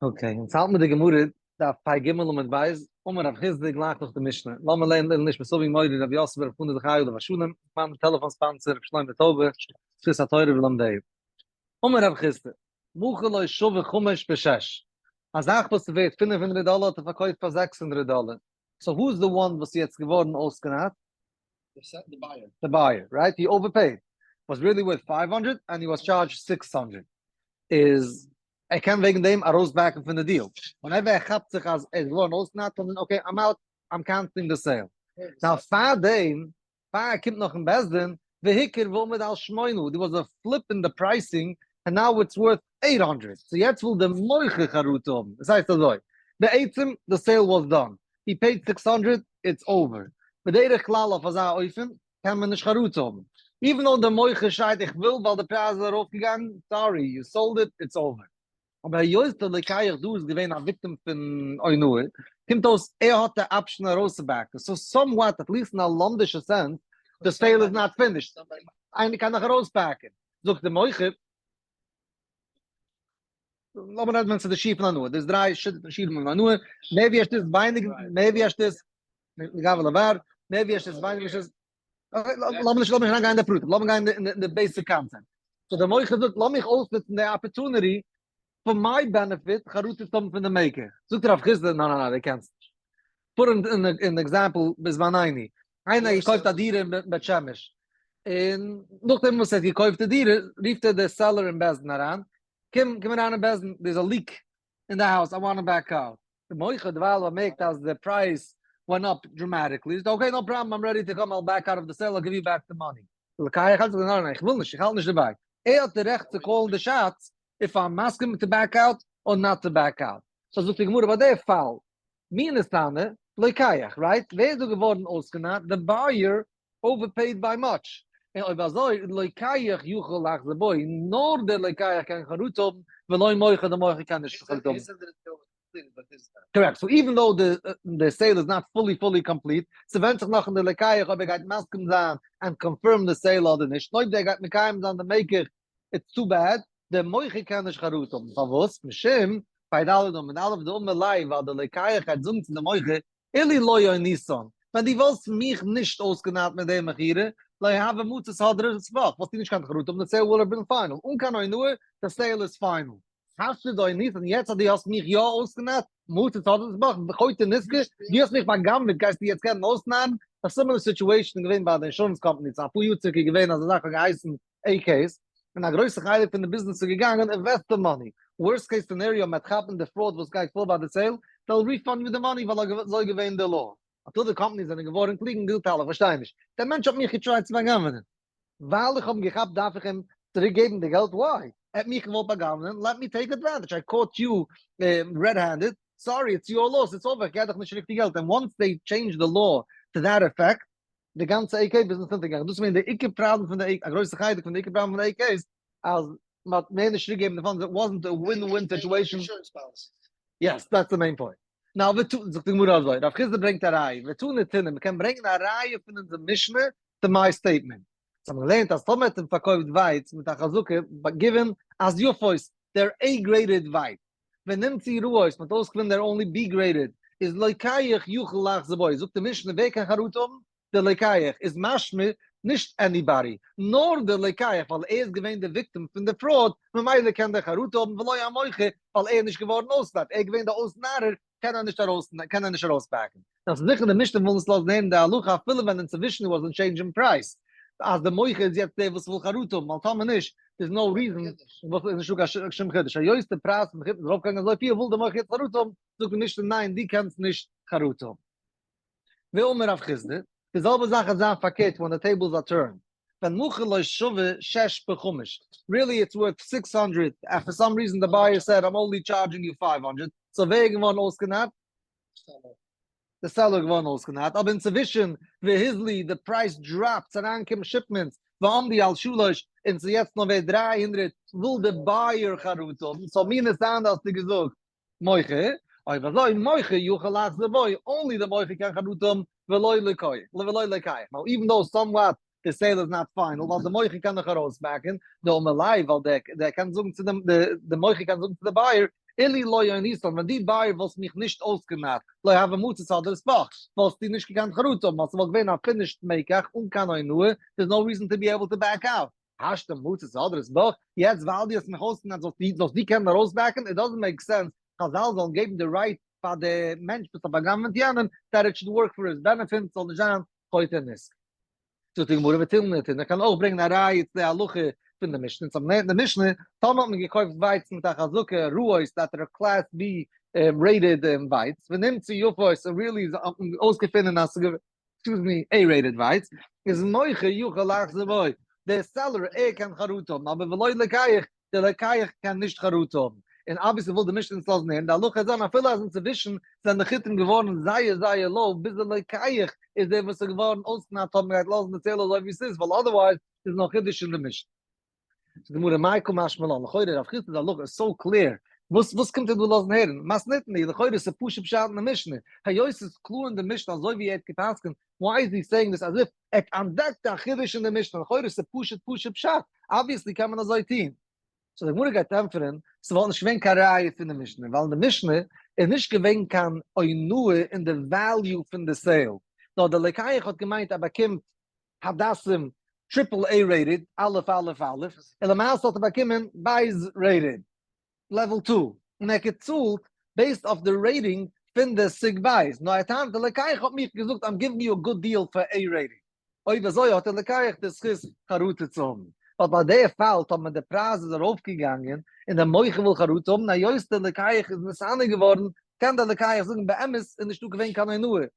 Okay, אונז האלט מיט די גמרא, דף פ ג עמוד ב', אמר רב חסדא גלייך נאך די משנה, לאמיר לערנען לעילוי נשמת אבי מורי רבי יוסף ברב חנא זכאי עליו השלום, מיין טעלעפאן sponsor רבי שלמה טויבער, זכות התורה ולומדיה. אמר רב חסדא, מכר לו שווה חמש בשש, א זאך וואס איז ווערט 500 דאלער האט ער פארקויפט פאר 600 דאלער, so who is the one וואס איז יעצט געווארן אויסגענארט? The buyer. The buyer, right? He overpaid. Was really worth 500 and he was charged 600. איז ער קען וועגן דעם ארויסבעקן פון די deal. און אויב ער כאפט זיך אז ער איז געווארן אויסגענארט, דאן okay, I'm out, I'm canceling the sale. Now פאר דעם, פאר ער קומט נאך אין בית דין, והכיר ועמד על שמונה, there was a flip in the pricing and now it's worth 800. So יעצט וויל דער מוכר חרטה האבן. דאס הייסט אזוי, בעצם the sale was done. He paid 600, it's over. בדרך כלל אויף אזא אופן קען מען נישט חרטה האבן. Even though דער מוכר שרייט איך וויל ווייל די פרייז איז ארויפגעגאנגען, sorry, you sold it, it's over. אבער היות דער לוקח דא איז געווען א victim פון אונאה, קומט אויס ער האט די option ארויסצובעקן. So somewhat, at least אין א לומדישע sense, the sale is not finished. איינער קען נאך ארויסבעקן. זאגט דער מוכר, לאמיר רעדן ווען ס'איז די שיעור פון אונאה, דאס דריי שיעורים פון אונאה, מער ווי עס איז ווייניג, מער ווי עס איז, מגבל עבר, מער ווי עס איז ווייניג ווי עס איז, לאמיר נישט לאמיר נישט אריינגיין אין די פרטים, לאמיר גיין אין די basic concept. So דער מוכר זאגט, לאמיך אויסנוצן די opportunity for my benefit חרטה צו האבן פון די מקח. זאגט רב חסדא, ניין ניין ניין, דו קענסט נישט. Put an example בזמנינו, איינער האט געקויפט א דירה אין בית שמש, און נאכדעם וואס ער האט געקויפט די דירה, רופט ער די seller אין בית דין אריין, קום, קום אריין אין בית דין, there's a leak in the house, I want to back out. די מוכר דערווייל באמערקט אז די פרייז went up dramatically, זאגט okay, no problem, I'm ready to come, I'll back out of the sale, I'll give you back the money. די לוקח האט געזאגט, ניין ניין, איך וויל נישט, איך האלט נישט דערביי. ער האט די רעכט צו call ן די shots, if I'm מסכים to back out or not to back out. So זאגט די גמרא ביי די פאל, מי נתנה, לוקח, right? ווער איז דא געווארן אויסגענארט? די buyer overpaid by much. און אויב אזוי, לוקח יכול לחזור בו, נאר דער לוקח קען חרטה האבן, ולא מוכר, דער מוכר קען נישט חרטה האבן. Correct, so even though the sale is not fully fully complete, ס'ווענדט זיך נאך אין די לוקח אויב ער גייט מסכים זיין and confirm די sale אדער נישט, און אויב דער גייט מקיים זיין די מקח, it's too bad, דער מוכר קען נישט חרטה האבן, פארוואס? משום, פ"ד עמוד א' דאמר ליה, ווייל דער לוקח גייט זאגן צו די מוכר, אילו לא עוניתן, ווען דו וואלסט מיך נישט אויסגענארט מיט די מכירה, לא הוה מצית הדרת בך, וואלסטו נישט קיין חרטה האבן, די sale would have been final, אן קיין אונאה, די sale איז final. השתא דעוניתן, יעצט אז דו האסט מיך יא אויסגענארט, מצית הדרת בך, חוטא נשכר, דו האסט מיך בא'גנב'עט, גייסטו יעצט קענען אויסנארן? א similar situation איז געווען ביי די אינשורענס companies, אפאר יאר צוריק איז געווען אזא זאך האט געהייסן A-case, און א גרויסע חלק פון די ביזנעס איז געגאנגען investor money, worst case scenario מ'וועט כאפן די fraud וואס גייט פאר ביי די sale, they'll refund you the money ווייל אזוי געווען די law. אפילו די companies זענען געווארן קלוג און געזאגט האלא כ'פארשטיי נישט, דער מענטש האט מיך געטרייט צו בא'גנב'ענען, ווייל איך האב אים געכאפט דארף איך אים צוריק געבן די געלט? Why? ער האט מיך געוואלט בא'גנב'ענען, let me take advantage, I caught you red handed, sorry it's your loss, it's over, איך געב דיך נישט צוריק די געלט, and once they change the law to that effect, די גאנצע AK ביזנעס אונטערגעגאנגען, דאס איז געווען די עיקר פראבלעם פון די, א גרויסע חלק פון די עיקר פראבלעם פון די AK איז אז מען האט מער נישט צוריקגעגעבן די funds, it wasn't a win win situation. Yes, that's the main point. Now ותו, זאגט די גמרא אזוי, רב חסדא ברענגט א ראיה, ותו נתינא, מען קען ברענגען א ראיה פון אונזער משנה to my statement. אונז האבן געלערנט אז טאמער האט אים פארקויפט ווייץ מיט א חזקה, given אז יפות, they're A graded ווייץ, ונמצאו רעות, מען האט אויסגעפונען they're only B graded, איז לוקח יכול לחזור בו, זאגט די משנה ווער קען חרטה האבן? דער לוקח, איז משמע נישט anybody, נאר דער לוקח, ווייל ער איז געווען די victim פון די fraud, ממילא קען דער חרטה האבן ולא המוכר, ווייל ער איז נישט געווארן אויסנארט, ער איז געווען דער אויסנארער, קען ער נישט ארויס, קען ער נישט ארויסבעקן. דאס איז זיכער די משנה וויל אונז לאזן הערן די הלכה אפילו ווען אינצווישן was a change in price, אז די מוכר איז יעצט דער וואס וויל חרטה האבן, ווייל טאמער נישט, there's no reason וואס איז נישטא קיין שום חידוש, היות די פרייז פון די חיטה איז ארויפגעגאנגען אזויפיל וויל די מוכר יעצט חרטה האבן, זאגט די משנה ניין דו קענסט נישט חרטה האבן. ואמר רב חסדא, די זעלבע זאך וועט זיין פארקערט when the tables are turned, ווען מכר לו שווה שש בחמש, really it's worth 600, and for some reason the buyer said I'm only charging you 500, so ווער איז געווארן אויסגענארט? די seller איז געווארן אויסגענארט, אבער אינצווישן והוזלו די פרייז dropped, ס'אריינגעקומען shipments, ועמדו על שלש, און ס'איז יעצט נאר ווערט 300, וויל די buyer חרטה האבן, so מי נתן האסטו געזאגט מוכר, אויב אזוי מוכר יכול לחזור בו, only די מוכר קען חרטה האבן, ולא לוקח, ולא לוקח. Now even though somewhat the sale is not final, ווייל די מוכר קען נאך ארויסבעקן, דאמר ליה, ווייל דער קען זאגן צו דעם, די מוכר קען זאגן צו די buyer, אילו לא אוניתן, ווען דו buyer וואלסט מיך נישט אויסגענארט, לא הוה מצית הדרת בך, וואלסטו נישט געקענט חרטה האבן, ווייל ס'וואלט געווען א finished מקח אן קיין אונאה, there's no reason to be able to back out. השתא מצית הדרת בך, יעצט ווייל דו האסט מיך אויסגענארט זאלסטו קענען ארויסבעקן? It doesn't make sense חזל זאלן געבן די right פאר די מענטש וואס האט בא'גנב'עט יענעם, that it should work for his benefit, ס'זאל נישט זיין חוטא נשכר. זאגט די גמרא ותימנא תינא, קען אויך ברענגען א ראיה צו די הלכה פון די משנה, אונז האבן געלערנט אין די משנה, טאמער האט מען געקויפט ווייץ מיט א חזקה רעות that are class B rated ווייץ, ונמצאו יפות, און really האט מען אויסגעפונען אז ס'איז excuse me, A rated ווייץ, איז מוכר יכול לחזור בו, דער seller ער קען חרטה האבן, אבער ולא לוקח, דער לוקח קען נישט חרטה האבן. און obviously וויל די משנה אונז לאזן הערן, די הלכה איז זיין אפילו אז אינצווישן זענען די חיטים געווארן זייער זייער low, ביז דער לוקח איז דער וואס איז געווארן אויסגענארט האבן גייט לאזן די sale אזוי ווי ס'איז, ווייל otherwise איז נאר חידוש אין די משנה. זאגט די גמרא מאי קא משמע לן, לכאורה רב חסדא'ס הלכה איז so clear, וואס וואס קומט ער דא לאזן הערן? מתניתין היא, לכאורה איז ס'פשוט פשט אין די משנה, היות ס'איז קלאר אין די משנה אזוי ווי ער האט גע'פסק'נט, why is he saying this as if ער האט אנטדעקט א חידוש אין די משנה, לכאורה איז ס'פשוט פשוט פשט, obviously קען מען אזוי טון. So די גמרא גייט ענטפערן, ס'וואלט נישט געווען קיין ראיה פון די משנה, ווייל אין די משנה איז נישט געווען קיין אונאה אין די value פון די sale, נאר די לוקח האט געמיינט ער באקומט הדסים triple A rated, א' א' א', און למעשה האט ער באקומען בית rated, level two, און ער האט געצאלט based אויף די rating פון די סוג בית, נאר ער טענה'ט די לוקח האט מיך געזאגט I'm giving you a good deal פאר A rating, אויב אזוי האט דער לוקח די זכות חרטה צו האבן, ווייל ביי די פאל טאמער די פרייז איז ארויפגעגאנגען און דער מוכר וויל חרטה האבן היות דער לוקח איז נתענה געווארן קען דער לוקח זאגן באמת איז נישטא געווען קיין אונאה,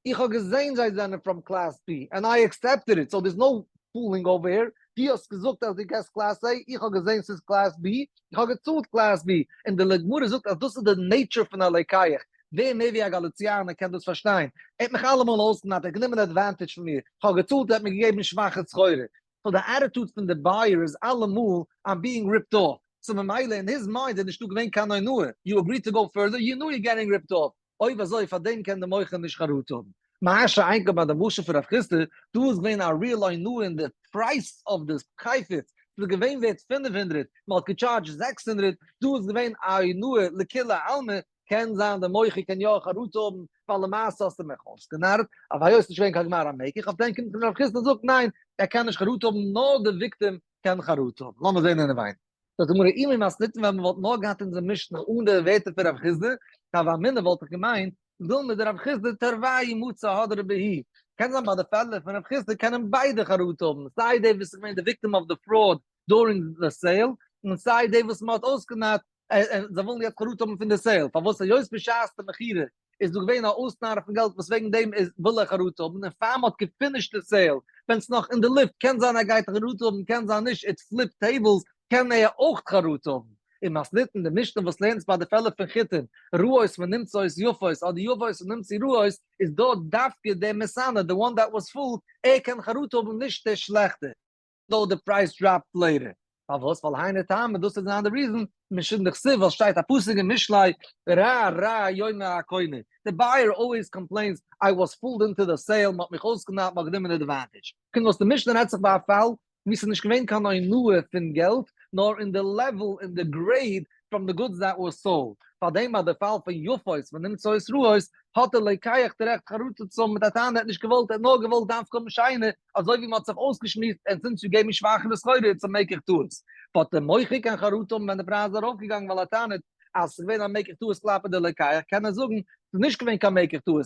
איך האב געזען זיי זענען from class B and I accepted it, so there's no fooling over here, דו האסט געזאגט אז דו געסט class A, איך האב געזען ס'איז class B, איך האב געצאלט class B, און די גמרא זאגט אז דאס איז די nature פון א לוקח, ווער מער ווי א גאליציאנער קען דאס פארשטיין, ער האט מיך אלעמאל אויסגענארט, ער האט גענומען advantage פון מיר, איך האב געצאלט ער האט מיר געגעבן שוואכע סחורה, so די attitude פון די buyer איז אלעמאל I'm being ripped off, so ממילא אין his mind איז נישטא געווען קיין אונאה, you agree to go further, you know you getting ripped off, אויב אזוי פאר דעם קען די מוכר נישט חרטה האבן. מה שאין כן ביי די משל פון רב חסדא, דא איז געווען א real אונאה אין די price of די חפץ, ס'איז געווען ווערט 500, מען האט געטשארדזשט 600, דא איז געווען א אונאה לכולי עלמא, קען זיין די מוכר קען יא חרטה האבן, ווייל למעשה האסטו מיך אויסגענארט, אבער היות ס'נישט געווען קיין גמר המקח, אויף דעם קומט רב חסדא און זאגט ניין, ער קען נישט חרטה האבן נאר די victim קען חרטה האבן. לאמיר זען אינעווייניג. זאגט די גמרא אילו מתניתין ווען מען וואלט נאר געהאט אונזער משנה אן די ווערטער פון רב חסדא, הוה אמינא וואלט איך געמיינט, דילמא דרב חסדא תרווייהו מצו הדרי בהו, קען זיין ביי די פעלער פון רב חסדא קענען ביידע חרטה האבן, סיי דער וואס איז געווען די victim of the fraud during the sale, און סיי דער וואס מען האט אויסגענארט, זיי ווילן יעצט חרטה האבן פון די sale, פארוואס היות בשעת די מכירה איז דא געווען א אויסנאר פון געלט וואס וועגן דעם איז וויל ער חרטה האבן, און פאר מען האט געפינישט די sale, ווען ס'איז נאך אין די לופט, קען זיין ער גייט חרטה האבן קען זיין נישט, it flip tables, קען ער אויך חרטה האבן. און מתניתין די משנה וואס לערנט ביי די פעלער פון חיטים, רעות ונמצאות יפות, אדער יפות ונמצאו רעות, איז דא דווקא דער מתענה, the one that was fooled, ער קען חרטה האבן נישט דער שלעכטער. Though the price dropped later. פארוואס? ווייל היינו טעמא, דאס איז אן די reason, משום דכתיב, ווייל שטייט א פסוק אין משלי, רע רע יאמר הקונה, די buyer always complains, I was fooled into the sale, מ'האט מיך אויסגענארט, מ'האט גענומען advantage. קומט אויס די משנה רעדט זיך ביי א פאל וואו ס'איז נישט געווען קיין אונאה פון געלט, נאר אין די level, אין די grade from the goods that was sold. פאר דעם ביי די פאל פון יפות ונמצאות רעות, האט דער לוקח די רעכט חרטה צו האבן מיט א טענה ער האט נישט געוואלט, ער האט נאר געוואלט דווקא האבן שיינע, אזוי ווי מען האט זיך אויסגעשמועסט און since you gave me שוואכערע סחורה it's a מקח טעות. But דער מוכר קען חרטה האבן ווען די פרייז איז ארויפגעגאנגען ווייל ער טענה'ט אז ס'איז געווען א מקח טעות כלפי דער לוקח, קען ער זאגן ס'איז נישט געווען קיין מקח טעות,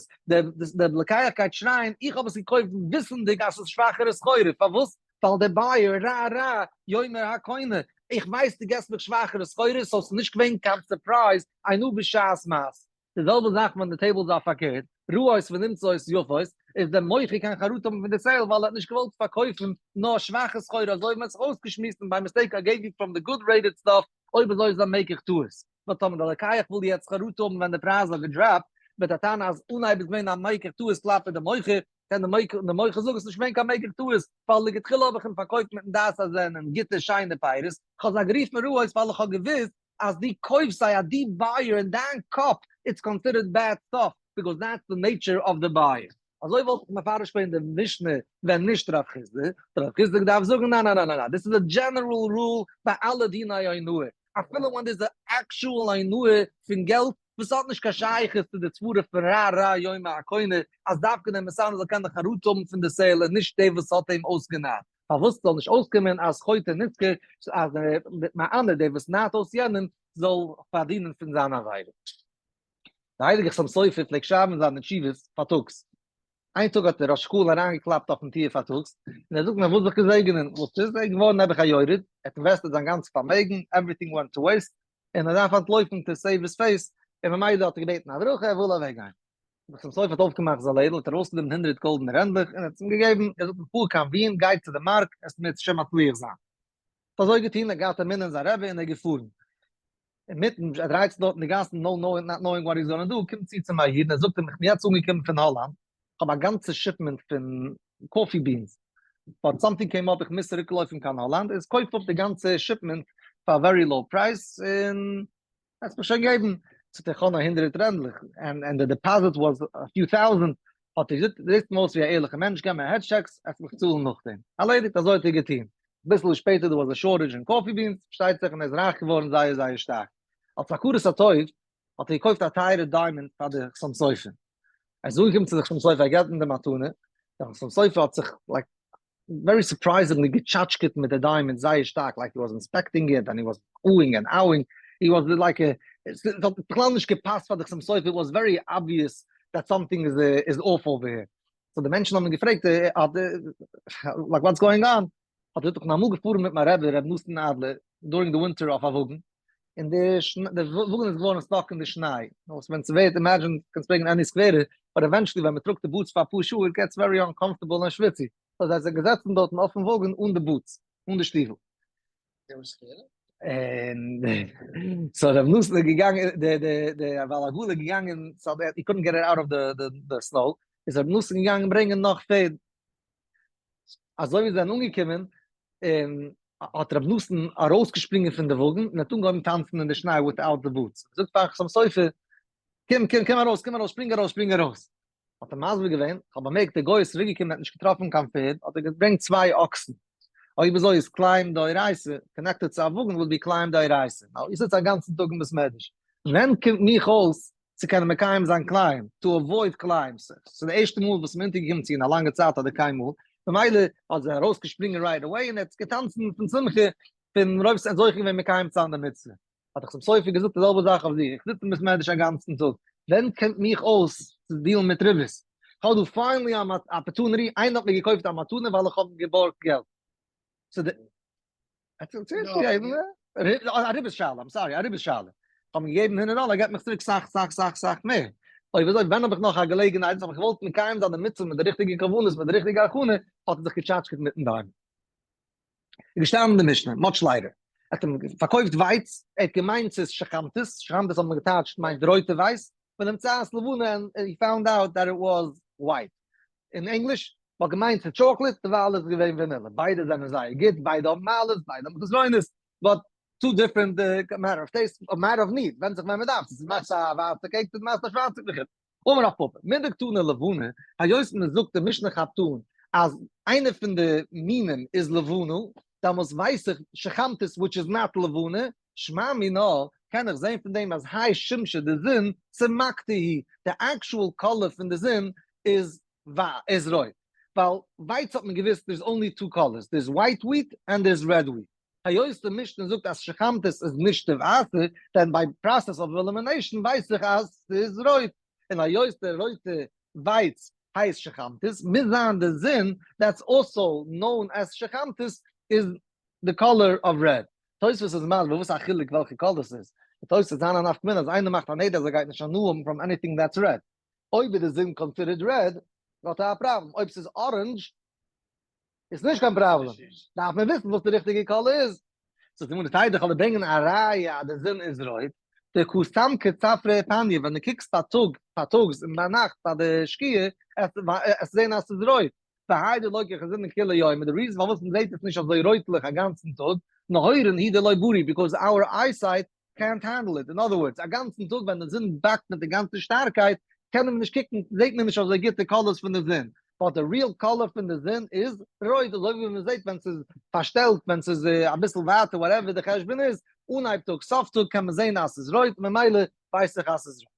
דער לוקח גייט שרייען איך האב עס געקויפט וויסענדיג אז ס'איז שוואכערע סחורה, פארוואס? ווייל דער buyer רע רע יאמר הקונה, איך ווייס דו געסט מיך שוואכערע סחורה so ס'איז נישט געווען קיין surprise, אינו בשעת מעשה. די זעלבע זאך ווען די tables are פארקערט, רעות ונמצאות יפות, איז דער מוכר קען חרטה האבן פון די sale ווייל ער האט נישט געוואלט פארקויפן נאר שוואכע סחורה אזוי ווי מען האט זיך אויסגעשמועסט און by mistake I gave you from the good rated stuff, אויב אזוי איז א מקח טעות. נאר טאמער דער לוקח וויל יעצט חרטה האבן ווען די פרייז האט געדראפט, וועט ער טענה'ן אז אנהייב איז געווען א מקח טעות כלפי די מוכר, קען די מוכר זאגן ס'איז נישט געווען קיין מקח טעות, ווייל לכתחילה האב איך אים פארקויפט מיטן דעת אז זיי זענען גוטע שיינע פירות, כ'האב זיי גערופן רעות ווייל איך האב געוואוסט אז דו קויפסט זיי אז דו buyer אין דיין קאפ it's considered bad stuff because that's the nature of the buyer. אזוי וואלט איך מפרש געווען די משנה ווען נישט רב חסדא, רב חסדא געדארפט זאגן ניין ניין ניין ניין דאס איז א general rule ביי אלע דיני אונאה, אפילו ווען דאס איז actual הנאה פון געלט וואס האט נישט קיין שייכות צו די סברה פון רע רע יאמר הקונה אז דווקא דער מסנן זאל קענען חרטה האבן פון די sale און נישט דער וואס האט אים אויסגענארט. פארוואס זאל נישט אויסקומען אז חוטא נשכר אז דער מענה דער וואס נארט אויס יענעם זאל פארדינען פון זיין עבירה. דער הייליגער חתם סופר פלעגט שרייבן זיינע תשובות פארטאגס. איין טאג האט דער ראש הקהל אריינגעקלאפט אויפן טיר פארטאגס, און ער זאגט מען וויל זיך געזעגענען, וואס איז? ער איז געווארן נעבעך א יורד, ער האט invested זיין גאנצע פארמעגן, everything went to waste, און ער דארף אנטלויפן to save his face, און ממילא האט ער געבעטן א ברכה, ער וויל אוועקגיין. דער חתם סופר האט אויפגעמאכט זיין לעדל, האט ארויסגענומען 100 גאלדענע רענדלעך און האט עס אים געגעבן, ער זאגט אים פאר קיין וויען, גיי צו די מארק, עס אם ירצה השם מצליח זיין. האט אזוי געטון, ער האט געהאט אמונה אין זיין רבי און ער איז געפארן. אינמיטן, ער דרייט זיך דארט אין די גאסן, no knowing, not knowing what he's gonna do, קומט צו צום א איד און ער זאגט אים, איך בין יעצט אנגעקומען פון האלאנד, איך האב א גאנצע shipment פון coffee beans, but something came up, איך מוז צוריק לויפן קיין האלאנד, איז קויף אפ די גאנצע shipment פאר very low price, און וועסט מיר שוין געבן. זאגט ער, איך האב נאר 100 רענדלעך, and the deposit was a few thousand, האט ער געזאגט, זעסט מיר אויס ווי א ערליכע מענטש, געב מיר העד checks, וועסט מיך צאלן נאכדעם. ערלעדיגט, אזוי האט ער געטון. אביסל שפעטער דא was a shortage אין coffee beans, פארשטייט זיך, און ער איז רייך געווארן זייער זייער שטארק. אלס הכרת הטוב האט ער געקויפט א טייערע diamond פאר די חתם סופר. ער איז אנגעקומען צו די חתם סופר, ער געבט אים די מתנה, די חתם סופר האט זיך like very surprisingly געטשאטשקעט מיט די diamond זייער שטארק, like he was inspecting it and he was oohing and ahhing, he was like a, עס האט בכלל נישט געפאסט פאר די חתם סופר, it was very obvious that something is off over here. so די מענטשן האבן געפרעגט, like what's going on? האט ער דאך אמאל געפארן מיט מיין רבי ר' נתן אדלער during the winter אויף א וואגן, און די וואגן איז געווארן stuck אין די שניי, נו וואס ווען ס'ווערט imagine קענסט פרעגן any סקווערער, but eventually ווען מ'טראגט די boots פאר אפאר שעה it gets very uncomfortable און schwitzy, so זיי זענען געזעצן דארטן אויפן וואגן אן די boots, אן די שטיוול. און so ר' נתן איז געגאנגען, די די די בעל עגלה איז געגאנגען, so he couldn't get it out of the snow, איז ר' נתן געגאנגען ברענגען נאך פערד, אזוי ווי זיי זענען אנגעקומען האט רבי נתן ארויסגעשפרינגען פון די וואגן און האט אנגעהויבן טאנצן אין די שניי without the boots, זאגט פארן חתם סופר, קום קום קום ארויס קום ארויס שפרינג ארויס שפרינג ארויס, האט ער מסביר געווען, כ'האב באמערקט דער גוי איז צוריק געקומען ער האט נישט געטראפן קיין פערד, האט ער געברענגט צוויי אקסן, אויב אזוי איז כלאים דאורייתא connected צו א וואגן would be כלאים דאורייתא, now איך זיץ א גאנצן טאג אין בית מדרש, ווען קומט מיך אויס צו קענען מקיים זיין כלאים, to avoid כלאים, ס'איז די ערשטע מאל וואס מ'איז אונטערגעקומען צו אין א לאנגע צייט אדער קיינמאל, ממילא האט זי ארויסגעשפרינגען right away און ער האט געטאנצן פון שמחה פון מרוב ס'איז זוכה געווען מקיים צו זיין די מצוה. האט דאך צום סופר געזאגט די זעלבע זאך אויף זיך, איך זיץ אין בית מדרש א גאנצן טאג, ווען קומט מיך אויס צו deal ן מיט ריבית? כ'האב דא finally אן opportunity, איינער האט מיר געקויפט א מתנה ווייל איך האב אים געבארגט געלט. so די. א ריבית שאלה, I'm sorry, א ריבית שאלה. כ'האב אים געגעבן 100 דאלער, ער געבט מיך צוריק סאך סאך סאך סאך מער. אויב אזוי ווען האב איך נאך א געלעגנהייט, האב איך געוואלט מקיים זיין די מצוה מיט די ריכטיגע כוונות, מיט די ריכטיגע הכנה, האט ער זיך געטשאטשקעט מיטן diamond. איז געשטאנען אין די משנה, much lighter. ער האט אים פארקויפט ווייץ, ער האט געמיינט ס'איז שחמתית, שחמתית האט מען געטייטשט מיינט רויטע ווייץ, ונמצאת לבנה and he found out that it was white. אין ענגליש, מ'האט געמיינט ס'איז chocolate, דערווייל איז עס געווען ווענילע. ביידע זענען זייער גוט, ביידע האבן מעלות, ביידע האבן חסרונות, but two different matter of taste, or matter of need, ווענדט זיך ווען מ'דארף, צו ס'איז מאכסט א ווייסע cake, צו מאכסט א שווארצע cake. אמר רב פפא, מדקתני לבנה, היות מען זאגט די משנה כאפט אן אז איינע פון די מינים איז לבנה, דאמאלס ווייס איך שחמתית which is not לבנה, שמע מינה, קען איך זען פון דעם אז האי שמשא די זון, סומקתא היא, די actual color פון די זון איז איז רויט, ווייל ווייץ האט מען געוויסט there's only two colors, there's white wheat and there's red wheat, היות די משנה זאגט אז שחמתית איז נישט די ווייסע, then by process of elimination ווייס איך אז ס'איז רויט, און היות די רויטע ווייץ הייסט שחמתית, מוז זיין די זון that's also known as שחמתית איז די color of red. תוספות איז מסביר וואס א חילוק וועלכע color ס'איז, די תוספות זיין א נפקא מינה אז איינער מאכט א נדר אז ער גייט נישט הנאה האבן from anything that's red, אויב איז די זון considered red האט ער א פראבלעם, אויב ס'איז orange איז נישט קיין פראבלעם, דארף מען וויסן וואס די ריכטיגע color איז. זאגט די גמרא תדע איך וועל דיר ברענגען א ראיה אז די זון איז רויט, דקא סמקא צפרא ופניא, ווען דו קוקסט בייטאג, פארטאגס און ביינאכט ביי די שקיעה, עסטו זען אז ס'איז רויט, והאי דלא קא חזינן כולי יומא, די reason פארוואס מ'זעט עס נישט אזוי רויטליך א גאנצן טאג, נהורין הוא דלא ברי, because our eyesight קענט הענדל איט, אין other words, א גאנצן טאג ווען די זון באקט מיט די גאנצע שטארקייט, קען מען נישט קוקן, זעט מען נישט אזוי גוט די colors פון די זון, but די real color פון די זון איז רויט, אזוי ווי מען זעט ווען ס'איז פארשטעלט, ווען ס'איז אביסל ווייטער, whatever די חשבון איז. אנהייב טאג סוף טאג קען מען זען אז ס'איז רויט, ממילא ווייס איך אז ס'איז רויט.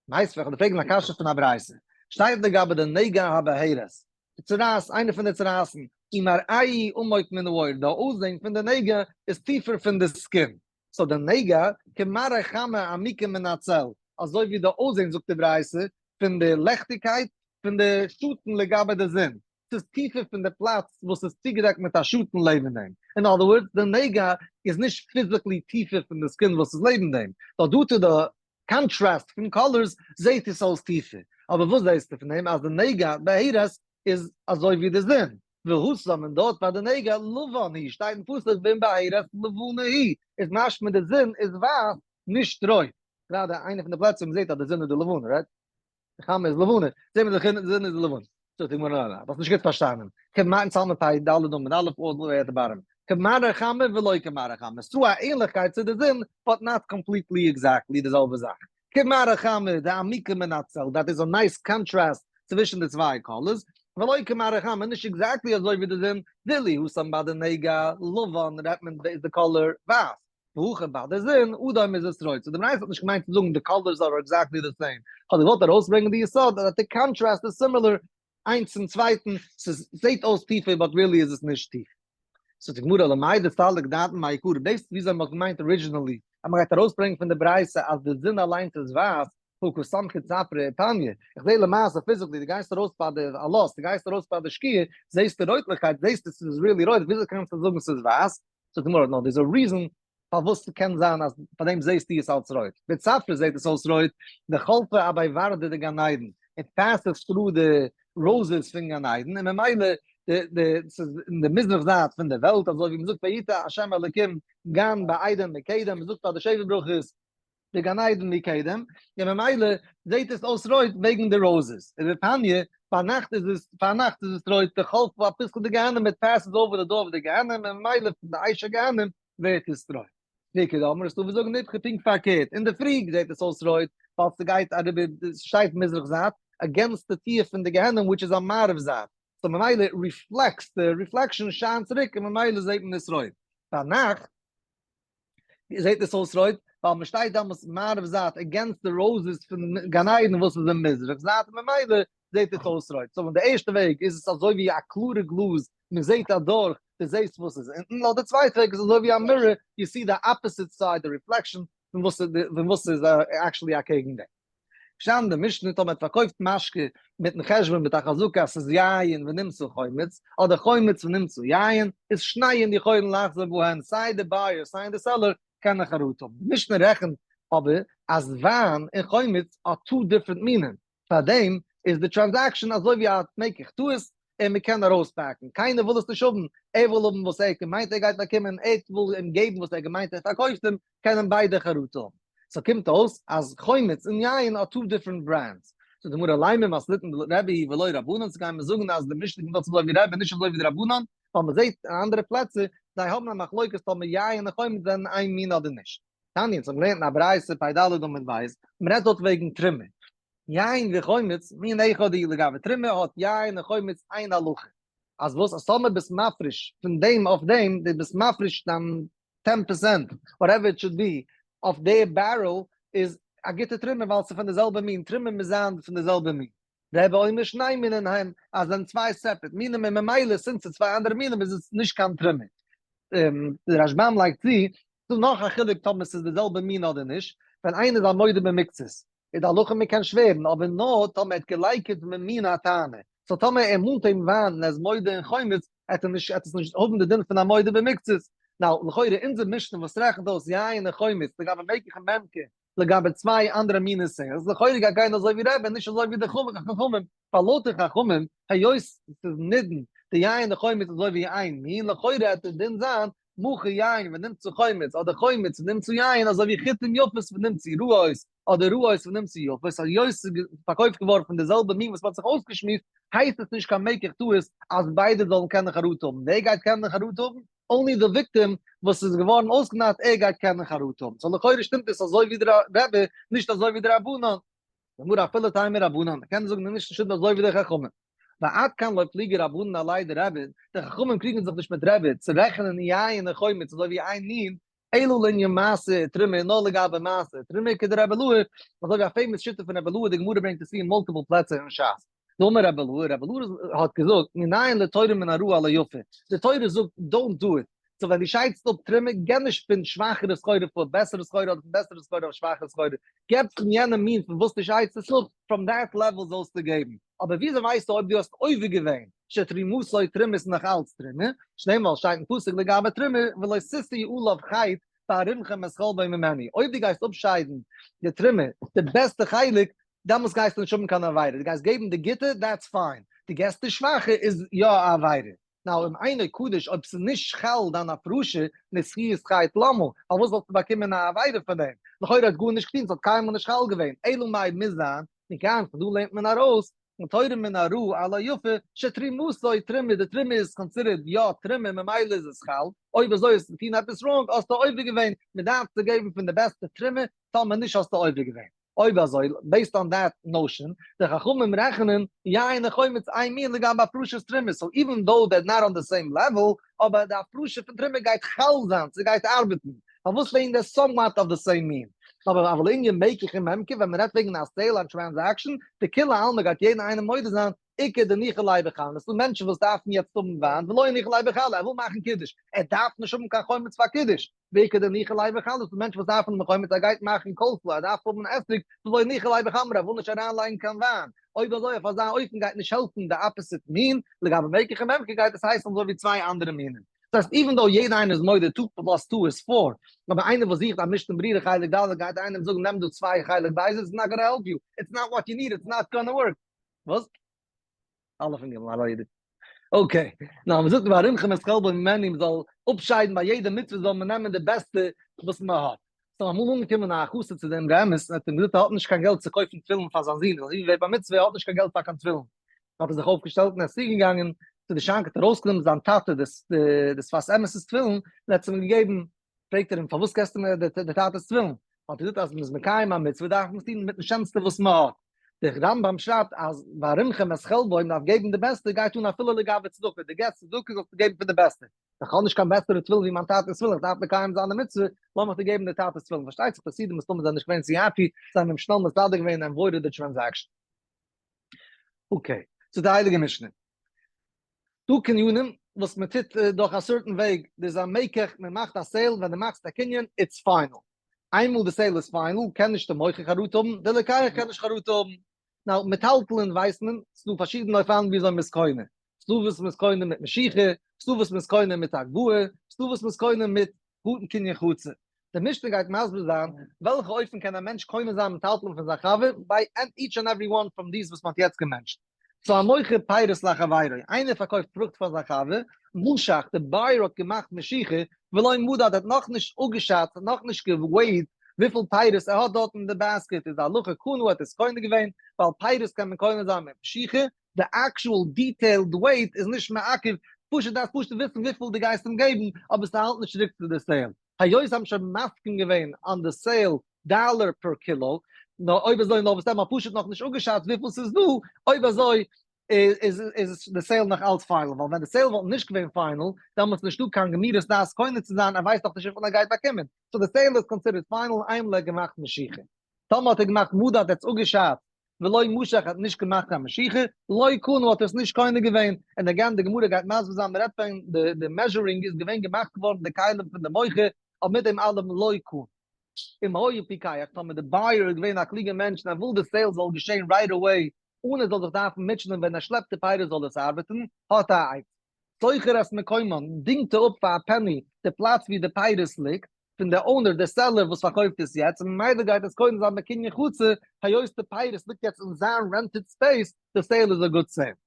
מיתיבי, איך וועל דיר פרעגן א קשיא פון א ברייתא, שטייט לגבי די נגע הבהרת, די צרעת, איינע פון די צרעת'ן, ומראהו עמוק מן העור, די אויסזען פון די נגע איז טיפער פון די skin, so די נגע כמראה חמה עמוקה מן הצל, אזוי ווי די אויסזען זאגט די ברייתא, פון די לעכטיגקייט פון די שאטן לגבי די זון, ס'איז טיפער פון די פלאץ וואס איז צוגעדעקט מיט א שאטן לעבן דעם. אין other words, די נגע איז נישט physically טיפער פון די skin וואס איז לעבן דעם, נאר due to די contrast פון colors זעהט עס אויס טיפער. אבער וואס זעהסטו פון דעם אז די נגע בהרת איז אזוי ווי די זון? והתם און דארט ביי די נגע לבן היא שטייט אין פסוק ואם בהרת לבנה היא איז משמע די זון איז ווייס נישט רויט. גראדע איינע פון די פלעצער וואו מ'זעהט אז די זון איז די לבנה, right? די חמה איז לבנה, זעהט מען די זון איז די לבנה. זאגט די גמרא ניין ניין, האסט נישט גוט פארשטאנען, כמעט צאלמען פאר ד עמוד א' all the way at the bottom, כמראה חמה ולא כמראה חמה, ס'דא א ענליכקייט צו די זון but not completely exactly די זעלבע זאך, כמראה חמה דעמיקה מן הצל, that is a nice contrast צווישן די צוויי colors, ולא כמראה חמה נישט exactly אזוי ווי די זון, דאילו התם ביי די נגע לבן רעדט מען איז די color ווייס, והכא ביי די זון, אדום איז עס רויט. so די ברייתא האט נישט געמיינט צו זאגן די colors are exactly the same. האט געוואלט ארויסברענגען די יסוד אז די contrast איז similar איינס צום צווייטן, ס'זעט אויס טיפער but really איז עס נישט טיף. זאגט די גמרא למאי דסליק דעתין מעיקרא, דאס וויאזוי מ'האט געמיינט originally אז מ'גייט ארויסברענגען פון די ברייתא אז די זון אליינס איז ווייס, הא קא סמכי צפרא ופניא, איך זע למעשה physically דו גייסט ארויס ביי די עלות, דו גייסט ארויס ביי די שקיעה, זעסטו רויטליכקייט, זעסטו ס'איז really רויט, וויאזוי קענסטו זאגן ס'איז ווייס? זאגט די גמרא, no, there's a reason פארוואס ס'קען זיין אז פאר דעם זעסטו עס אלס רויט. בצפרא זעט עס אויס רויט, דחלפא אבי ורדא דגן עדן, it passes through the roses פון גן עדן, און ממילא די די ס'איז אין די מזרח זייט פון די וועלט, אזוי ווי מ'זאגט ויטע השם אלקים גן בעדן מקדם, מ'זאגט ביי די שבע ברכות, די גן עדן מקדם, און ממילא זעט עס אויס רויט וועגן די roses, ובפניא, ביינאכט איז עס, פארנאכט איז עס רויט, דחלפא אפיתחא דגיהנום, it passes over די door of די גיהנום, און ממילא פון די אש הגיהנום ווערט עס רויט. ואיכא דאמרי איז דא וואס זאגן איפכא פונקט פארקערט, אינדערפרי זעט עס אויס רויט ווייל ס'גייט אריבער, ס'שטייט מזרח זייט, against די טיר פון די גיהנום which איז א מערב זייט, so ממילא reflects, די reflection שיינט צוריק און ממילא זעט מען עס רויט. ביינאכט זעט עס אויס רויט, ווייל מען שטייט דאמאלס מערב זייט against די roses פון גן עדן וואס איז אין מזרח זייט, ממילא זעט עס אויס רויט. so אין די ערשטע וועג איז עס אזוי ווי א קלארע גלאז, מען זעט אדורך, דו זעסט וואס איז אונטן, לויט די צווייטע וועג איז אזוי ווי א mirror, you see the opposite side, די reflection פון וואס איז actually אקעגן דעם. געשטאנען די משנה טאמער האט פארקויפט משקה מיטן חשבון מיט א חזקה אז ס'איז יין ונמצא חומץ, אדער חומץ ונמצא יין, איז שניהם יכולין לחזור בהן, סיי די buyer סיי די seller קענען חרטה האבן. די משנה רעכנט אבער אז וויין און חומץ are two different מינים, פארדעם איז די transaction אזוי ווי א מקח טעות און מ'קען ארויספאקן, קיינער וויל עס נישט האבן, ער וויל האבן וואס ער האט געמיינט ער גייט באקומען, ער וויל אים געבן וואס ער האט געמיינט ער פארקויפט אים, קענען ביידע חרטה האבן. so קומט אויס אז חומץ און יין are two different brands. זאגט די גמרא לימא מתניתין רבי היא ולא רבנן, so גייען מיר זאגן אז די משנה קומט אויס אזוי ווי רבי נישט אזוי ווי די רבנן, ווייל מען זעט אין אנדערע פלעצער זיי האבן א מחלוקת טאמער יין און חומץ זענען איין מין אדער נישט. תניא, אונז האבן געלערנט אין א ברייתא פ"ד עמוד ב', מען רעדט דארט וועגן תרומה. יין וחומץ, מין אחד הוא לגבי תרומה האט יין און חומץ איין הלכה. אז וואס? אז טאמער ביסט מפריש פון דעם אויף דעם, דו ביסט מפריש דיין 10% whatever it should be אויף די barrel איז א גוטע תרומה ווייל ס'איז פון די זעלבע מין, תרומה מוז זיין פון די זעלבע מין. רבי אומר שני מינין הם, אז זענען צוויי separate מינים און ממילא since ס'איז צוויי אנדערע מינים איז עס נישט קיין תרומה. די רשב"ם לייגט צו, ס'דא נאך א חילוק טאמער ס'איז די זעלבע מין אדער נישט, ווען איינער איז א מודה במקצת איז די הלכה מ'קען שווערן אבער נאר טאמער ער האט געלייקענט ממין הטענה, so טאמער ער מאנט אים וויין און ער איז מודה אין חומץ עט ער נישט עט עס נישט האבן די דין פון א מודה במקצת. now לכאורה אונזער משנה וואס רעכנט אויס יין און חומץ לגבי מקח און ממכר לגבי צוויי אנדערע מיני sales לכאורה גייט גיין אזוי ווי רבי נישט אזוי ווי די חכמים, ווייל לויט די חכמים היות ס'איז נידון די יין און חומץ אזוי ווי איין מין לכאורה עט די דין זיין מכר יין ונמצא חומץ אדער חומץ ונמצא יין אזוי ווי חיטים יפות ונמצא רעות אדער רעות ונמצא יפות, היות ס'איז פארקויפט געווארן פון די זעלבע מין וואס מ'האט זיך אויסגעשמועסט, הייסט עס נישט קיין מקח טעות אז ביידע זאלן קענען חרטה האבן. ווער גייט קענען חרטה האבן? only די victim וואס איז געווארן אויסגענארט ער גייט קענען חרטה האבן. so לכאורה שטימט עס אזוי ווי די רבי, נישט אזוי ווי די רבנן. גמרא אפילו תימא רבנן, מ'קען זאגן די משנה שטימט אזוי ווי די חכמים. ועד כאן לא פליגי רבנן עליה דרבי, די חכמים קריגן זיך נישט מיט רבי צו רעכענען יין און חומץ אזוי ווי איין מין. אלא לענין מעשר תרומה, נאר לגבי מעשר תרומה כדרבי אלעאי, אזוי ווי א famous שיטה פון רבי אלעאי, די גמרא ברענגט עס אין multiple פלעצער אין שס. דאמר רבי אלעאי, רבי אלעאי האט געזאגט, מנין לתורה מן הרעה על היפה, די תורה זאגט don't do it, so ווען דו שיידסט אפ תרומה, געב נישט פון שוואכערע סחורה פאר בעסערע סחורה אדער פון בעסערע סחורה אויף שוואכערע סחורה, געב פון יענע מין פון וואס דו שיידסט עס אפ, from that level זאלסטו געבן. אבער וויאזוי ווייסטו אויב דו האסט עובר געווען שתרומתו תרומה איז נאך אלץ תרומה, שנאמר שטייט אין פסוק לגבי תרומה ולא תשאו עליו חטא בהרימכם את חלבו ממנו, אויב דו גייסט אפשיידן די תרומה, די בעסטע חלק, דעמאלטס גייסטו נישט האבן קיין עבירה, דו גייסט געבן די גוטע, that's fine, דו געסט די שוואכע איז יא א עבירה. Now אם אינו קדוש אויב ס'איז נישט חל דיין הפרשה לזכיית חטא למה, פארוואס זאלסטו באקומען א עבירה פאר דעם? לכאורה האט גארנישט געטון, ס'האט קיינמאל נישט חל געווען, אלא מאי מוז זיין, מכאן פון דא לערנט מען ארויס, התורה מן הרעה על היפה, שתרומתו תרומה, די תרומה איז considered יא תרומה ממילא איז עס חל, אויב אזוי האסטו געטון עפעס wrong האסטו עובר געווען, מען דארף צו געבן פון די בעסטע תרומה, טאמער נישט האסטו עובר געווען. אויב אזוי, based on that notion, די חכמים רעכענען יין און חומץ איין מין לגבי הפרשת תרומה, so even though they're not on the same level, אבער די הפרשה פון תרומה גייט חל זיין, ס'גייט ארבעטן, פארוואס וועגן they're somewhat of the same מין? אבער אבל לענין מקח וממכר, ווען מ'רעדט וועגן א sale, א transaction, דכולי עלמא גייט יעדער איינער מודה זיין, איכא דניחא ליה בחמרא, ס'דא מענטשן וואס דארפן יעצט האבן וויין, ולא ניחא ליה בחלא, ער וויל מאכן קידוש, ער דארף נישט האבן קיין חומץ פאר קידוש, ואיכא דניחא ליה בחלא, ס'דא מענטשן וואס דארפן האבן חומץ, ער גייט מאכן coleslaw, ער דארף האבן עסיג, ולא ניחא ליה בחמרא, ער וויל נישט אריינלייגן קיין וויין, אויב אזוי אויף אזא אופן גייט נישט העלפן די opposite מין, לגבי מקח וממכר גייט עס הייסן אזוי ווי צוויי אנדערע מינים. דאס הייסט even though יעדע איינער איז מודה two plus two איז four, אבער איינער וואס זוכט א משנה ברורה חלק ד' גייט איינעם זאגן נעם דא צוויי חלק ב', it's not gonna help you, it's not what you need, it's not gonna work. וואס? אלע פון געבן א רעדע. Okay, נאר מען זאגט והרימכם את חלבו ממנו, מען זאל אפשיידן ביי יעדע מצוה זאל מען נעמען די בעסטע וואס מען האט. ס'איז אמאל אנגעקומען א חסיד צו דעם רמז און האט אים געזאגט ער האט נישט קיין געלט צו קויפן תפילין פאר זיין זון, זיין זון ווערט בר מצוה, ער האט נישט קיין געלט פאר קיין תפילין. האט ער זיך אויפגעשטעלט און ער איז צוגעגאנגען צו די שאנק האט ער ארויסגענומען זיין טאטע די שפת אמת'ס תפילין און האט עס אים געגעבן, פרעגט ער אים פארוואס געסטו מיר די טאטע'ס תפילין? האט ער געזאגט אז מ'איז מקיים א מצוה דארף מען עס טון מיטן שענסטע וואס מ'האט, דער רמב ם שרייבט אז והרימכם את חלבו מ'דארף געבן די בעסטע גייט אן אפילו לגבי צדקה, דו געבסט צדקה זאלסטו געבן פון די בעסטע, איך האב נישט קיין בעסערע תפילין ווי מיין טאטע'ס תפילין, איך דארף מקיים זיין די מצוה, לאמיך דיר געבן די טאטע'ס תפילין, פארשטייט זיך די חסידים מסתמא זענען נישט געווען צו happy, זיי האבן אים שנעל מסדר געווען און avoided די transaction. Okay, צו די הייליגע משנה. דא קנינים וואס מען טוט דורך א certain וועג, דאס איז א מקח, מען מאכט א sale, ווען דו מאכסט א קנין, it's final. איינמאל די sale איז final, קען נישט די מוכר חרטה האבן, די לוקח קען נישט חרטה האבן. Now, מטלטלין ווייסט מען, ס'דא פארשידענע אופנים וויאזוי מ'איז קונה. ס'דא וואס מ'איז קונה מיט משיכה, ס'דא וואס מ'איז קונה מיט הגבהה, ס'דא וואס מ'איז קונה מיט קטן קנין חצר. די משנה גייט מסביר זיין וועלכע אופן קען א מענטש קונה זיין מטלטלין פון זיין חבר, by each and every one from these וואס מ'האט יעצט געמענטשט. So המוכר פירות לחבירו, איינער פארקויפט פרוכט פאר זיין חבר, משך, די buyer האט געמאכט משיכה, ולא מדד האט נאכנישט אפגעשאצט, האט נאכנישט געוועיט וויפיל פירות ער האט דארט אין די basket, איז די הלכה קנה האט עס קונה געווען, ווייל פירות קען מען קונה זיין מיט משיכה, די actual detailed weight איז נישט מעכב, פשוט דארפסט פשוט וויסן וויפיל דו גייסט אים געבן, אבער ס'האלט נישט צוריק צו די sale. היות זיי האבן שוין מסכים געווען on די sale דאלער פער קילא, נאר אויב אזוי נאר וואס דען מ'האט פשוט נאכנישט אפגעשאצט וויפיל ס'איז דא, אויב אזוי איז איז די sale נאך אלץ final, ווייל ווען די sale וואלט נישט געווען final, דעמאלטס נישטא קיין גמירות דעת קונה צו זיין, ער ווייסט דאך נישט וויפיל ער גייט באקומען, so די sale איז considered final איינמאל ער האט געמאכט משיכה. טאמער האט ער געמאכט מדד האט עס אפגעשאצט, ולא משך האט נישט געמאכט קיין משיכה, לא קנה האט ער עס נישט קונה געווען, און again די גמרא גייט מסביר זיין מ'רעדט ווען די measuring איז געווען געמאכט געווארן די כלים פון די מוכר, אבער מיט דעם אלעם לא קנה. אם היה פיקח, טאמער די buyer איז געווען א קלוגער מענטש און ער וויל די sale זאל געשען right away אן ער זאל זיך דארפן מוטשענען ווען ער שלעפט די פירות זאל עס ארבעטן, האט א עצה. שוכר את מקומן, דינגט ער אפ פאר א penny די פלאץ ווי די פירות ליגט, פון די owner, די seller וואס פארקויפט עס יעצט, און ממילא גייט עס קונה זיין בקנין חצר, היות די פירות ליגט יעצט אין זיין rented space, די sale איז א good sale.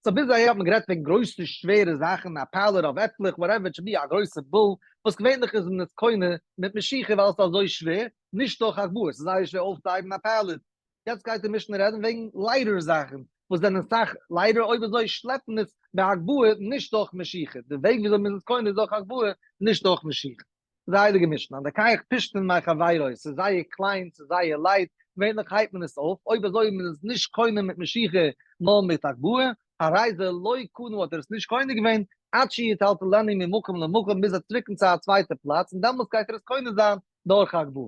So ביז אהער האט מען גערעדט וועגן גרויסע שווערע זאכן, א pallet אויף עפלעך, whatever it should be, א גרויסע בול, וואס געווענליך איז מען עס קונה מיט משיכה ווייל עס איז אזוי שווער, נישט דורך הגבהה, עס איז זייער שווער אויפצוהייבן א pallet. יעצט גייט די משנה רעדן וועגן לייטער זאכן, וואס זענען סאך לייטער, אויב אזוי שלעפט מען עס בהגבהה נישט דורך משיכה, די וועג וויאזוי מען איז עס קונה איז דורך הגבהה נישט דורך משיכה. די הייליגע משנה, הלוקח פשתן מחבירו, ס'איז זייער קליין, ס'איז זייער light, געווענליך הייבט מען עס אויף, אויב אזוי איז מען עס נישט קונה מיט משיכה נאר מיט הגבהה, הרי זה לא קנה האט ער עס נישט קונה געווען, עד שיטלטלנו ממקום למקום ביז ער טריקנט צו א צווייטע פלאץ און דעמאלטס גייט ער עס קונה זיין דורך הגבהה.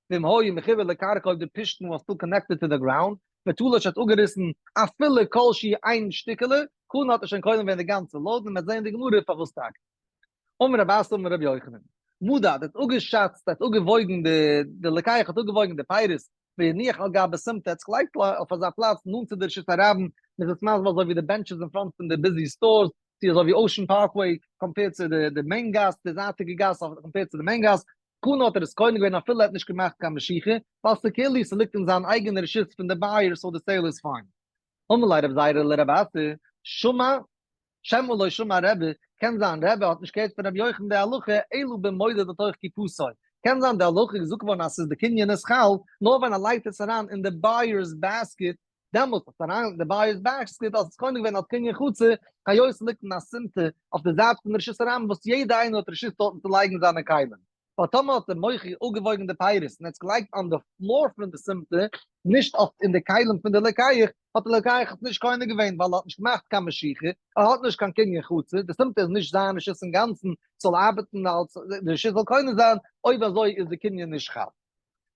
ואם היה מחובר לקרקע אויב די פשתן was still connected to the ground, ותלש האט אפגעריסן אפילו כל שהוא איין שטיקעלע, קנה האט ער שוין קונה געווען די גאנצע load און מ'וועט זען אין די גמרא פארוואס טאקע. אמר רב אסי אמר רבי יוחנן, מדד האט אפגעשאצט האט אפגעוואויגן די די לוקח האט אפגעוואויגן די פירות והניח על גבי סימטא האט זיך געלייגט אויף אזא פלאץ נאנט צו די רשות הרבים, מ'איז עס מסביר אזוי ווי די benches אין front פון די busy stores, צו אזוי ווי Ocean Parkway compared צו די main גאס, די זייטיגע גאס compared צו די main גאס, קנה האט ער עס קונה געווען אפילו ער האט נישט געמאכט קיין משיכה, ווייל ס'כאילו ס'ליגט אין זיין אייגענע רשות פון די buyer so די sale איז fine. אמר ליה רב זירא לרב אסי, שמע שמא לא שמע רבי, קען זיין רבי האט נישט געהערט פון רבי יוחנן די הלכה, אלא במודד לתוך קופתו, קען זיין די הלכה איז געזאגט געווארן אז ס'איז די קנין איז חל נאר ווען ער לייגט עס אריין אין די buyer's basket, דעמאלטס האט אריין אין די buyer's basket אז עס קונה געווען אלס קנין חצר, היות ס'ליגט אין א סימטא אויף די זייט פון רשות הרבים וואס יעדע איינער האט רשות דארטן צו לייגן זיינע כלים. ווייל טאמער האט דער מוכר אפגעוואויגן די פירות און ער האט עס געלייגט on the floor פון די סימטא, נישט אויף אין די כלים פון די לוקח, האט די לוקח עס נישט קונה געווען ווייל ער האט נישט געמאכט קיין משיכה, ער האט נישט קיין קנין חצר, די סימטא איז נישט זיין רשות אינגאנצן, ס'זאל ארבעטן אלס די רשות זאל קונה זיין, אויב אזוי איז די קנין נישט חל.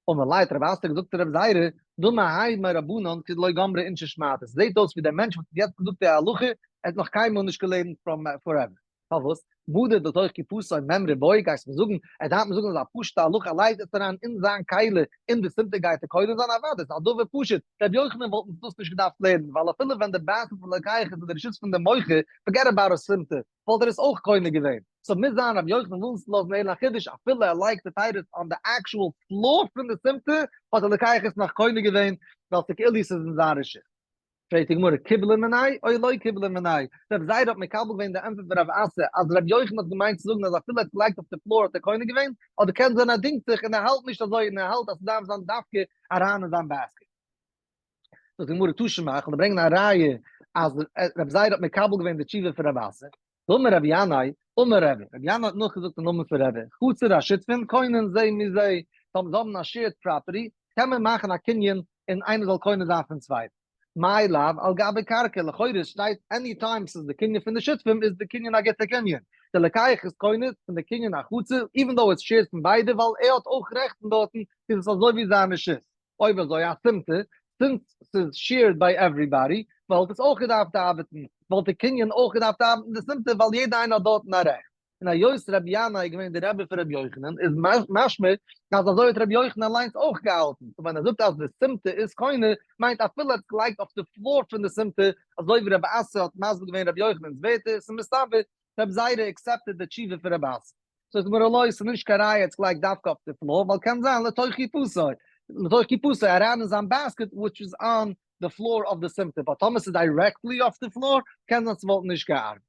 אמר ליה האט רב אסי געזאגט צו רב זירא, דמי האי מרבנן כדלא גמרי אינשי שמעתא, ס'זעט אויס ווי דער מענטש וואס האט יעצט געזאגט די הלכה, ער האט נאך קיינמאל נישט געלערנט from forever. פארוואס? מדד לתוך קופתו מימרא בעי גייסט מיר זאגן, ער דארף מיר זאגן אזא פשוטע הלכה ער לייגט עס אריין אין זיין כלי אין די סימטא גייט ער קונה זיין אוודאי ס'איז א דבר פשוט, רבי יוחנן וואלט אונז דאס נישט געדארפט לערנען ווייל אפילו ווען די basket פון לוקח איז אין די רשות פון די מוכר, forget about א סימטא, וואלט ער עס אויך קונה געווען. so מוז זיין רבי יוחנן וויל אונז לאזן הערן א חידוש אפילו ער לייגט די פירות on the actual floor פון די סימטא האט די לוקח עס נאך קונה געווען ווייל ס'כאילו ס'איז אין זיין רשות. פרעגט די גמרא, קיבלה מיניה או לא קיבלה מיניה? רב זירא האט מקבל געווען די ענטפער פון רב אסי אז רבי יוחנן האט געמיינט צו זאגן אז אפילו ער האט געלייגט אויף די floor האט ער קונה געווען, אדער קען זיין ער דינגט זיך און ער האלט נישט אזוי און ער האלט אז ס'דארף זיין דווקא אריין אין זיין basket. זאגט די גמרא, תא שמע, איך וועל דיר ברענגען א ראיה אז רב זירא האט מקבל געווען די תשובה פון רב אסי. דאמר רבי ינאי, אמר רבי, רבי ינאי האט נאכגעזאגט אין נאמען פון רבי, חצר השותפין קונין זה מזה, טאמער זיי האבן א shared property, קען מען מאכן א קנין און איינער זאל קונה זיין פון צווייטן. מאי לאו על גבי קרקע, לכאורה שטייט any time ס'איז די קנין פון די שותפים איז די קנין א גוטע קנין. די לוקח איז קונה פון די קנין החצר, even though it's shared פון ביידע ווייל ער האט אויך רעכטן דארטן, איז עס אזוי ווי זיין רשות. אויב אזוי א סימטא, since ס'איז shared by everybody, וואלט עס אויך געדארפט ארבעטן, וואלט די קנין אויך געדארפט ארבעטן די סימטא ווייל יעדע איינער האט דארטן א רעכט. און היות רבי ינאי איז געווען די רבי פון רבי יוחנן איז משמע אז אזוי האט רבי יוחנן אליינס אויך געהאלטן, so ווען ער זאגט אז די סימטא איז קונה מיינט אפילו ער האט עס געלייגט אויף די floor פון די סימטא אזוי ווי רבי אסי האט מסביר געווען רבי יוחנן'ס ווערטער, ס'איז מסתבר רבי זירא accepted די תשובה פון רבי אסי. זאגט די גמרא לא, ס'איז נישט קיין ראיה ער האט געלייגט דווקא אויף די floor, ווייל קען זיין לתוך קופתו, לתוך קופתו אריין אין זיין basket which is on the floor of the סימטא, but טאמער ס'איז directly אויף די floor קען זיין ס'וואלט נישט געארבעט.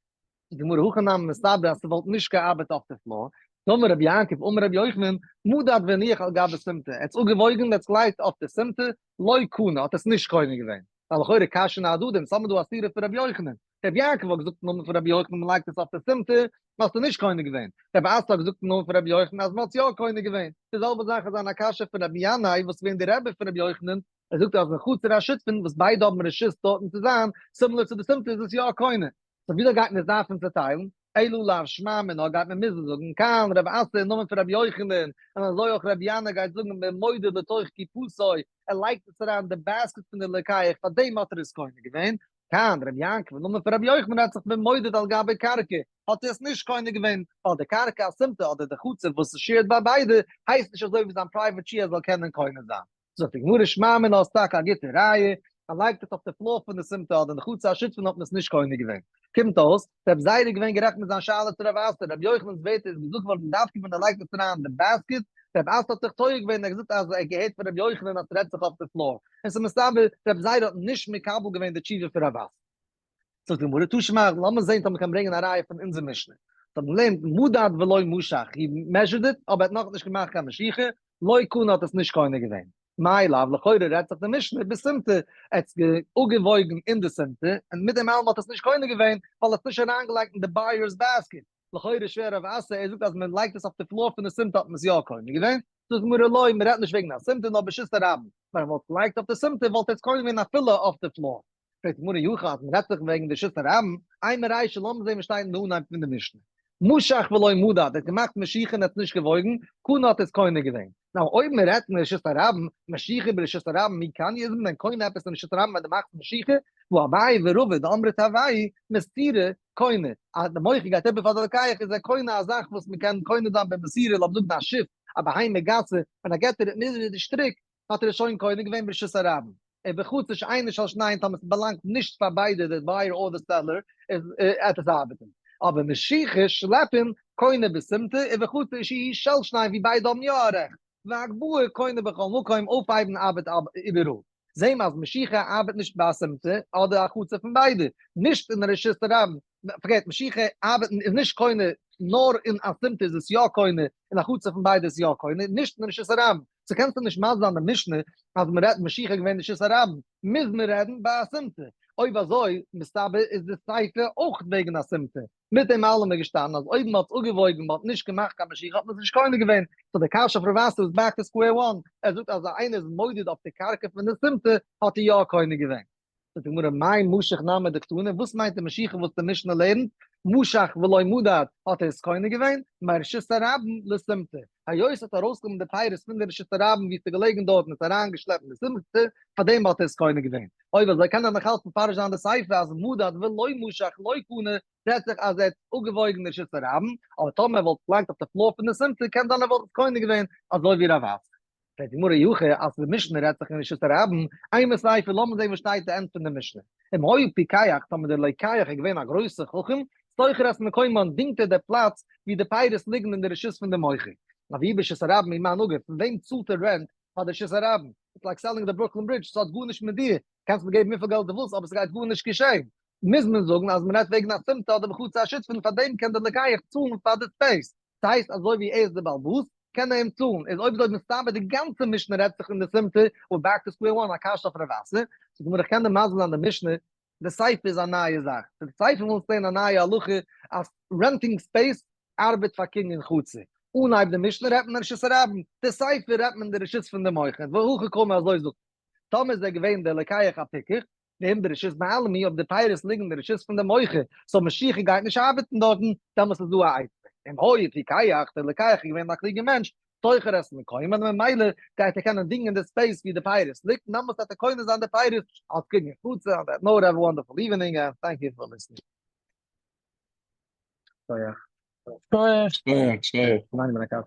זאגט די גמרא הכי נמי מסתברא אז ס'וואלט נישט געארבעט אויף די floor, דאמר רבי יעקב אמר רבי יוחנן, מדד והניח על גבי סימטא, ער האט עס אפגעוואויגן און ער האט עס געלייגט אויף די סימטא, לא קנה, האט עס נישט קונה געווען, ווייל לכאורה קשיין אהדדי, ס'האמיר דא א סתירה פון רבי יוחנן, רבי יעקב האט געזאגט אין נאמען פון רבי יוחנן מען לייגט עס אויף די סימטא, האסטו נישט קונה געווען. רבי אסי האט געזאגט אין נאמען פון רבי יוחנן אז מען האט יא קונה געווען. די זעלבע זאך איז אן א קשיא פון רבי ינאי וואס איז געווען די רבי פון רבי יוחנן, ער זאגט אז אין חצר השותפין וואס ביידע האבן רשות דארטן צו זיין, similar צו די סימטא איז עס יא קונה. so וויאזוי גייט מען עס דארפן צעטיילן? אלא לאו שמע מינה גייט מען מוזן זאגן כאן רבי אסי אין נאמען פון רבי יוחנן, און אזוי אויך רבי ינאי גייט זאגן במודד לתוך קופתו, ער לייגט עס אריין אין די basket פון די לוקח, פארדעם האט ער עס קונה געווען. כאן רבי יעקב אין נאמען פון רבי יוחנן רעדט זיך במודד על גבי קרקע, האט ער עס נישט קונה געווען, ווייל די קרקע הסימטא אדער די חצר וואס איז shared ביי ביידע, הייסט נישט אזוי ווי זיין private שול ער זאל קענען קונה זיין. זאגט די גמרא שמע מינה האסט טאקע א גוטע ראיה, ער לייגט עס אויף די floor פון די סימטא אדער אין די חצר השותפין האט מען עס נישט קונה געווען. קומט אויס, רב זירא איז געווען גערעכט מיט זיין שאלה צו רב אסי, רבי יוחנן'ס ווערטער איז געזאגט געווארן דווקא ווען ער לייגט עס אריין אין די basket, רב אסי האט זיך טועה געווען און ער האט געזאגט אז ער האט געהערט פון רבי יוחנן אז ס'רעדט זיך אויף די floor, און ס'איז מסתבר רב זירא האט נישט מקבל געווען די תשובה פון רב אסי. זאגט די גמרא, תא שמע, לאמיר זען טאמער מ'קען ברענגען א ראיה פון אונזער משנה. זיי האבן געלערנט מדד ולא משך, he measured it, אבער ער האט נאכנישט געמאכט קיין משיכה, לא קנה האט עס נישט קונה געווען. מאי לאו, לכאורה רעדט זיך די משנה בסימטא, ער האט עס אפגעוואויגן אין די סימטא, און מיט דעם אלעם האט עס נישט קונה געווען, ווייל ער האט עס נישט אריינגעלייגט אין די buyer's basket. לכאורה שווער רב אסי, ער זאגט אז מען לייגט עס אויף די floor פון די סימטא האט מען עס יא קונה געווען. זאגט די גמרא לא, מען רעדט נישט וועגן א סימטא נאר ברשות הרבים, ווען ער וואלט געלייגט אויף די סימטא וואלט ער עס קונה געווען אפילו אויף די floor. פרעגט די גמרא אי הכי אז מ'רעדט זיך וועגן רשות הרבים, אימא רישא לאמיר זעהן וואס שטייט אין די אנהייב פון די משנה. משך ולא מדד, ער האט געמאכט משיכה און ער האט נישט געוואויגן, קנה האט עס קונה געווען. now אויב מ'רעדט אין רשות הרבים, משיכה ברשות הרבים מי קניא איז מען דען קונה עפעס אין רשות הרבים ווען דו מאכסט משיכה? והא אביי ורבא דאמרי תרוייהו מסירה קונה, אז די מוכר גייט איבער פאר די לוקח איז ער קונה א זאך וואס מ'קען קונה זיין במסירה לאמיר זאגן א שיף, א בהמה גסה, ווען ער געט איר די שטריק האט ער עס שוין קונה געווען ברשות הרבים, ובחצר שאינה של שניהם טאמער ס'באלאנגט נישט פאר ביידע די buyer אדער seller איז עט עס ארבעטן, אבער משיכה שלעפן קונה בסימטא ובחצר שהיא של שניהם ווי ביידע האבן יא א רעכט, והגבהה קונה בכל מקום אויפהייבן ארבעט איבעראל. זעהן מיר אז משיכה ארבעט נישט ביי א סימטא אדער א חצר פון ביידע, נישט אין רשות הרבים, פארקערט משיכה ארבעטן איז נישט קונה נאר אין א סימטא איז עס יא קונה אין א חצר פון ביידע איז יא קונה נישט אין רשות הרבים, so קענסטו נישט מסביר זיין די משנה אז מען רעדט משיכה געווען רשות הרבים, מוז מען רעדן ביי א סימטא, אויב אזוי מסתבר איז די סיפא אויך וועגן א סימטא, מיט דעם אלעם איז געשטאנען אז אויב מען האט עס אפגעוואויגן מען האט נישט געמאכט קיין משיכה האט מען עס נישט קונה געווען, so די קשיא אויף רב אסי איז back to square one, ער זאגט אז איינער איז מודד אויף די קרקע פון די סימטא האט ער יא קונה געווען. זאגט די גמרא מאי משך נמי דקתני, וואס מיינט די משיכה וואס די משנה לערנט, משך ולא מדד, האט ער עס קונה געווען, מרשות הרבים לסימטא, היות עס האט ארויסגענומען די פירות פון די רשות הרבים ווי עס איז געלעגן דארט און עס אריינגעשלעפט אין די סימטא, פארדעם האט ער עס קונה געווען. אויב אזוי קען ער נאך אלץ מפרש זיין די סיפא אז מדד ולא משך לא קנה, רעדט זיך אז ער האט אפגעוואויגן די רשות הרבים, אבער טאמער ער וואלט געלייגט אויף די floor פון די סימטא קען זיין ער וואלט עס קונה געווען אזוי ווי רב אסי. פרעגט די גמרא אי הכי אז די משנה רעדט זיך אין רשות הרבים, אימא סיפא לאמיר זעהן וואס שטייט די end פון די משנה, אם היה פיקח טאמער דער לוקח איז געווען א גרויסער חכם, שוכר את מקומן דינגט ער דער פלאץ ווי די פירות ליגן אין די רשות פון די מוכר. אבער ברשות הרבים ממאי נגב, פון וועם צאלט ער rent פאר די רשות הרבים? It's like selling the Brooklyn Bridge, ס'האט גארנישט מיט דיר, קענסט מיר געבן וויפיל געלט דו ווילסט אבער ס'גייט גארנישט געשען. מוז מען זאגן אז מ'רעדט וועגן א סימטא אדער בחצר השותפין פאר דעם קען דער לוקח צאלן פאר די space. ס'הייסט אזוי ווי ער איז די בעל הבית קען ער אים צאלן, איז אויב אזוי מסתבר די גאנצע משנה רעדט זיך אין די סימטא, we're back to square one א קשיא אויף רב אסי, זאגט די גמרא איך קען דיר מסביר זיין די משנה, די סיפא איז א נייע זאך, די סיפא וויל אונז לערנען א נייע הלכה אז renting space ארבעט פאר קנין חצר, אנהייב די משנה רעדט מען רשות הרבים, די סיפא רעדט מען די רשות פון די מוכר, והכי קאמר אזוי זאגט ער, טאמער איז ער געווען דער לוקח א פיקח, ואם ברשות בעלים הוא אויב די פירות ליגן אין רשות פון די מוכר, so משיכה גייט נישט ארבעטן דארטן, דעמאלס איז דא א עצה. אם היה פיקח, דער לוקח איז געווען א קלוגער מענטש, שוכר את מקומן, ממילא גייט ער קענען דינגען די space ווי די פירות ליגט, און דעמאלס וועט ער קונה זיין די פירות אלס קנין חצר, on that note have a wonderful evening and thank you for listening. שכוח. שכוח, שכוח.